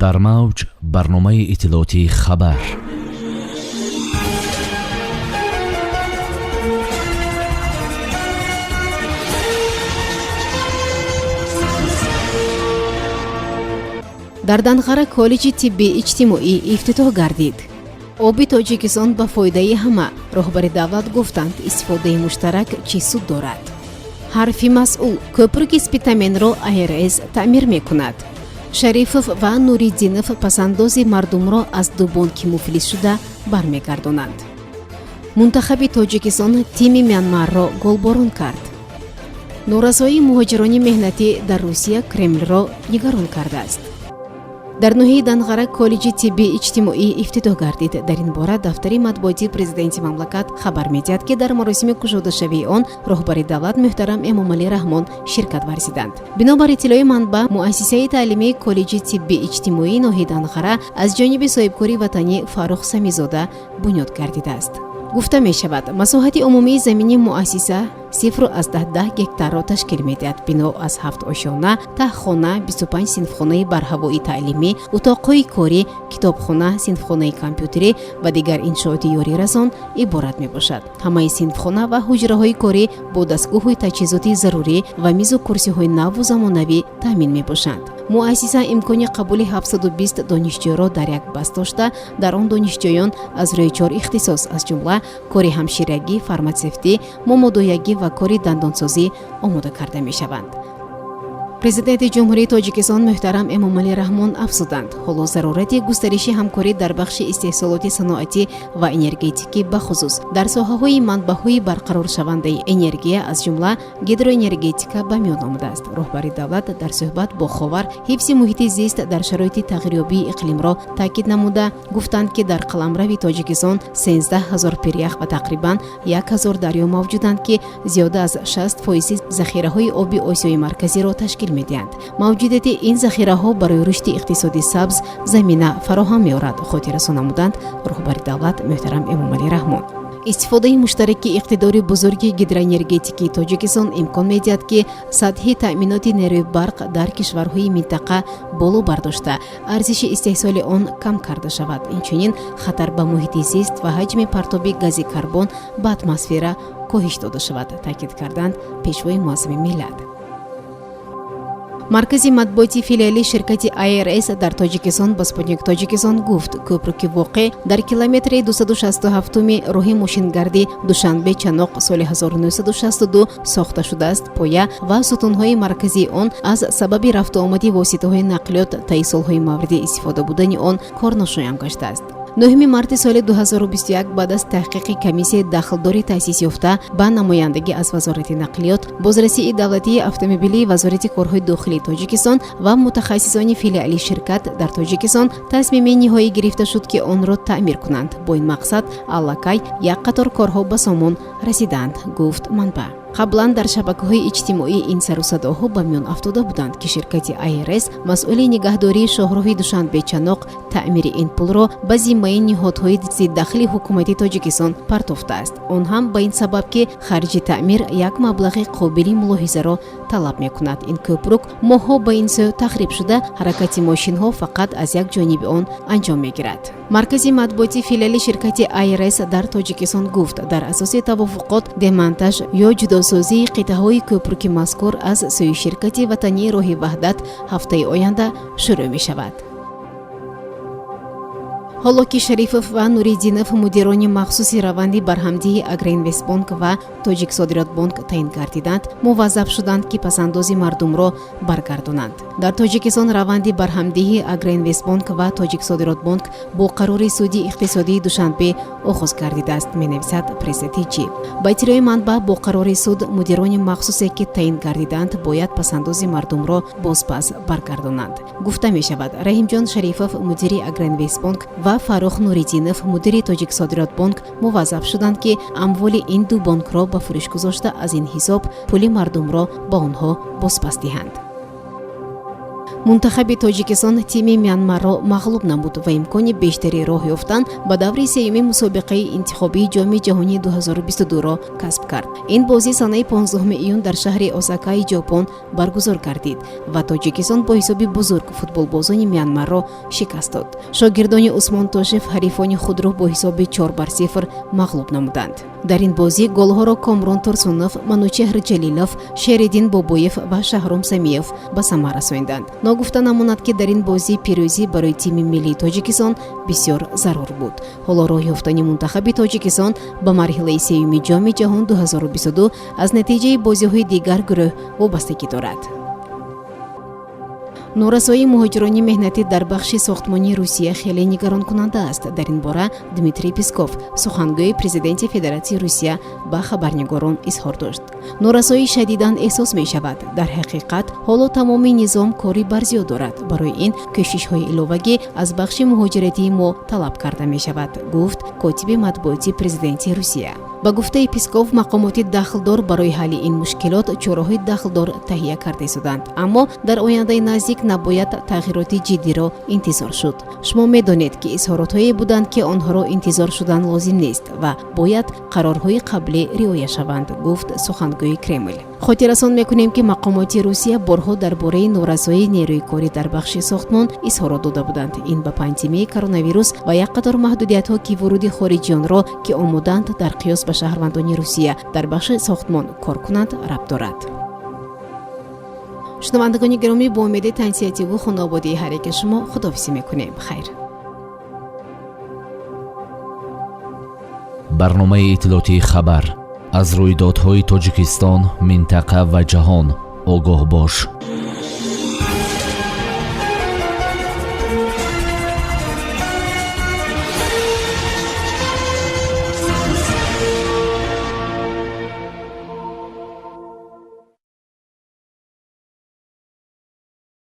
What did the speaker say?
Дар мавҷ барномаи иттилоотии «Хабар». Дар Данғара коллеҷи тибби иҷтимоӣ ифтитоҳ гардид. Оби Тоҷикистон ба фоидаи ҳама. Роҳбари давлат гуфтанд, истифодаи муштарак чӣ суд дорад. Ҳарфи масъул: кӯпруки Спитаменро АРС таъмир мекунад. Шарифов ва Нуриддинов пасандози мардумро аз ду бонки муфлисшуда бармегардонанд. Мунтахаби Тоҷикистон тими Мянмарро голборон кард. Норасоии муҳоҷирони меҳнатӣ дар Русия Кремлро нигарон кардааст. Дар ноҳияи Данғара коллеҷи тибби иҷтимоӣ ифтитоҳ гардид. Дар ин бора дафтари матбуотии президенти мамлакат хабар медиҳад, ки дар маросими кушодашавии он роҳбари давлат муҳтарам Эмомалӣ Раҳмон ширкат варзиданд. Бинобар иттилои манбаъ, муассисаи таълимии коллеҷи тибби иҷтимоии ноҳияи Данғара аз ҷониби соҳибкори ватанӣ Фаррух Самизода бунёд гардидааст. Гуфта мешавад, масоҳати умумии замини муассиса 0,1 гектарро ташкил медиҳад. Бино аз ҳафт ошёна, таҳхона, 25 синфхонаи барҳавои таълимӣ, утоқҳои корӣ, китобхона, синфхонаи компютерӣ ва дигар иншооти ёрирасон иборат мебошад. Ҳамаи синфхона ва ҳуҷраҳои корӣ бо дастгоҳу таҷҳизоти зарурӣ ва мизу курсиҳои наву замонавӣ таъмин мебошанд. Муассиса имкони қабули 720 донишҷӯро дар як баст дошта, дар он донишҷӯён аз рӯи чор ихтисос, аз ҷумла кори ҳамширагӣ, фарматсевтӣ, момодоягӣ ва кори дандонсозӣ омода карда мешаванд. Президенти Ҷумҳурии Тоҷикистон муҳтарам Эмомалӣ Раҳмон афзуданд, ҳоло зарурати густариши ҳамкорӣ дар бахши истеҳсолоти саноатӣ ва энергетикӣ, бахусус дар соҳаҳои манбаъҳои барқароршавандаи энергия, аз ҷумла гидроэнергетика, ба миён омадааст. Роҳбари давлат дар суҳбат бо «Ховар» ҳифзи муҳити зист дар шароити тағйирёбии иқлимро таъкид намуда, гуфтанд, ки дар қаламрави Тоҷикистон 13 000 пирях ва тақрибан 1000 дарё мавҷуданд, ки зиёда аз 60 фоизи захираҳои оби Осиёи Марказиро ташкил медиҳанд. Мавҷудияти ин захираҳо барои рушди иқтисоди сабз замина фароҳам меорад, хотиррасон намуданд роҳбари давлат муҳтарам Эмомалӣ Раҳмон. Истифодаи муштараки иқтидори бузурги гидроэнергетикии Тоҷикистон имкон медиҳад, ки сатҳи таъминоти нерӯи барқ дар кишварҳои минтақа боло бардошта, арзиши истеҳсоли он кам карда шавад. Инчунин хатар ба муҳити зист ва ҳаҷми партоби гази карбон ба атмосфера коҳиш дода шавад, таъкид карданд пешвои муаззами миллат. Маркази матбуоти филиали ширкати АРС дар Тоҷикистон ба «Спутник Тоҷикистон» гуфт, кӯпруки воқеъ дар километри 267-уми роҳи мошингарди Душанбе Чаноқ соли 1962 сохта шудааст. Поя ва сутунҳои марказии он аз сабаби рафтуомади воситаҳои нақлиёт таи солҳои мавриди истифода будани он корношоям гаштааст. 9 марти соли 2021 баъд аз таҳқиқи комиссияи дахлдори таъсис ёфта ба намояндагӣ аз Вазорати нақлиёт, бозрасии давлатии автомобилии Вазорати корҳои дохилии Тоҷикистон ва мутахассисони филиали ширкат дар Тоҷикистон тасмими ниҳоӣ гирифта шуд, ки онро таъмир кунанд. Бо ин мақсад аллакай як қатор корҳо ба сомон расидаанд, гуфт манбаъ. Қаблан дар шабакаҳои иҷтимоӣ ин сарусадоҳо ба миён афтода буданд, ки ширкати АРС, масъули нигаҳдории шоҳроҳи Душанбе Чаноқ, таъмири ин пулро ба зиммаи ниҳодҳои зиддахли ҳукумати Тоҷикистон партофтааст. Он ҳам ба ин сабаб, ки харҷи таъмир як маблағи қобили мулоҳизаро талаб мекунад. Ин кӯпрук моҳҳо ба ин сӯ тахриб шуда, ҳаракати мошинҳо фақат аз як ҷониби он анҷом мегирад. Маркази матбуоти филиали ширкати АРС дар Тоҷикистон гуфт, дар асоси тавофуқот демонтаж ё ҷудосозии қитъаҳои кӯпруки мазкур аз сӯи ширкати ватании роҳи Ваҳдат ҳафтаи оянда шурӯъ мешавад. Ҳоло ки Шарифов ва Нуриддинов мудирони махсуси раванди барҳамдиҳи Агроинвестбонк ва Тоҷиксодиротбонк таъин гардиданд, муваззаф шуданд, ки пасандози мардумро баргардонанд. Дар Тоҷикистон раванди барҳамдиҳи Агроинвестбонк ва Тоҷиксодиротбонк бо қарори суди иқтисодии Душанбе оғоз гардидааст, менависад Пресса Тҷ. Ба иттилои манбаъ, бо қарори суд мудирони махсусе, ки таъин гардидаанд, бояд пасандози мардумро бозпас баргардонанд. Гуфта мешавад, Раҳимҷон Шарифов, мудири Агроинвестбонк, ва Фаррух Нуриддинов, мудири Тоҷиксодиротбонк, муваззаф шуданд, ки амволи ин ду бонкро ба фурӯш гузошта, аз ин ҳисоб пули мардумро ба онҳо бозпас диҳанд. Мунтахаби Тоҷикистон тими Мянмарро мағлуб намуд ва имкони бештари роҳ ёфтан ба даври сеюми мусобиқаи интихобии Ҷоми ҷаҳонии 2022-ро касб кард. Ин бозӣ санаи 15 июн дар шаҳри Осакаи Ҷопон баргузор гардид ва Тоҷикистон бо ҳисоби бузург футболбозони Мянмарро шикаст дод. Шогирдони Усмон Тошев ҳарифони худро бо ҳисоби 4-0 мағлуб намуданд. Дар ин бозӣ голҳоро Комрон Турсунов, Манучеҳр Ҷалилов, Шериддин Бобоев ва Шаҳром Самиев ба самар расонданд. Ногуфта намонад, ки дар ин бозӣ пирӯзӣ барои тими миллии Тоҷикистон бисёр зарур буд. Ҳоло роҳ ёфтани мунтахаби Тоҷикистон ба марҳилаи сеюми Ҷоми ҷаҳон 2022 аз натиҷаи бозиҳои дигар гурӯҳ вобастагӣ дорад. Норасоии муҳоҷирони меҳнатӣ дар бахши сохтмонии Русия хеле нигаронкунанда аст. Дар ин бора Дмитрий Песков, сухангӯи президенти Федератсияи Русия, ба хабарнигорон изҳор дошт. Норасоӣ шадидан эҳсос мешавад. Дар ҳақиқат, ҳоло тамоми низом кори барзиёд дорад. Барои ин кӯшишҳои иловагӣ аз бахши муҳоҷиратии мо талаб карда мешавад, гуфт котиби матбуоти президенти Русия. Ба гуфтаи Песков, мақомоти дахлдор барои ҳалли ин мушкилот чораҳои дахлдор таҳия карда истоданд, аммо дар ояндаи наздик набояд тағйироти ҷиддиро интизор шуд. Шумо медонед, ки изҳоротҳое буданд, ки онҳоро интизор шудан лозим нест ва бояд қарорҳои қаблӣ риоя шаванд, гуфт сухангӯи Кремл. Хотиррасон мекунем, ки мақомоти Русия борҳо дар бораи норасоии нерӯи корӣ дар бахши сохтмон изҳорот дода буданд. Ин ба пандемияи коронавирус ва як қатор маҳдудиятҳо, ки вуруди хориҷиёнро, ки омодаанд дар қиёс ба шаҳрвандони Русия дар бахши сохтмон кор кунанд, рабт дорад. Шунавандагони гиромӣ, бо умеди тансиҳативу хонободии ҳар яке шумо худоҳофизӣ мекунем. Хайр. Барномаи иттилоотии «Хабар». Аз рӯйдодҳои Тоҷикистон, минтақа ва ҷаҳон огоҳ бош.